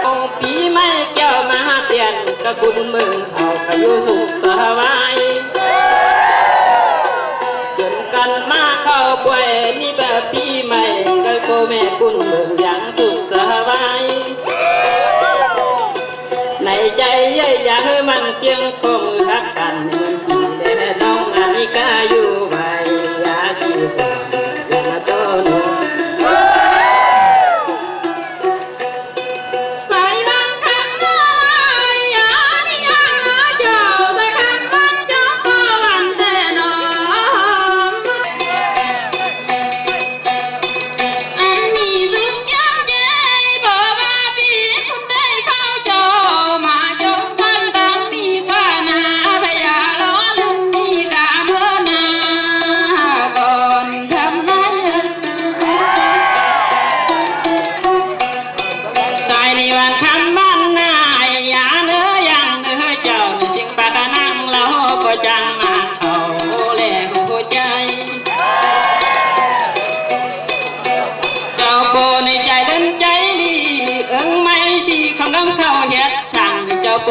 ຂອງປີໃໝ່ແກ້ວມະຫາຕຽນ ກະບຸນເມືອງເຮົາກະຢູ່ສຸກສະບາຍ ຈົນກັນມາເຂົ້າປ່ວຍ ນີ້ແບບປີໃໝ່ ກະໂກແມ່ບຸນເມືອງຢ່າງສຸກສະບາຍ ໃນໃຈເຢີ້ຍຢາກໃຫ້ມັນກຽງຄົງຮັກກັນເໝືອນພີ່ແລະນ້ອງ ອານິກາຢູ່ໄວ ຢາຊິບໍ່ ຢ່າມາຕໍ່ໜ້ອງ. ສາຍວັນຄຳນ້ອຍ ອານິຍັງເຈົ້າ ສາຍຄຳວັນເຈົ້າກໍວັນແທ້ໜໍ ອັນມີສຸກຢ່າງໃຈ ບໍ່ວ່າປີຄຸນໄດ້ເຂົ້າເຈົ້າ ມາຈົງກັນຕັ້ງດີກວ່ານາ ພະຍາລໍລຶງນີ້ກະເມີນາ ກ່ອນຄຳໃນ ສາຍນີ້ວັນຄຳບ້ານນາ ຍາເນີ ຍັງເນີເຈົ້າ ໃນສິ່ງປາກະນັງລາວ ກໍຈັ່ງມາເຂົ້າແລຫົວໃຈ ເຈົ້າໂປໃນໃຈເດີນໃຈລີ ເອີງໄມ້ສີຄຳກຳເຂົ້າເຮັດສັງ ເຈົ້າໂປ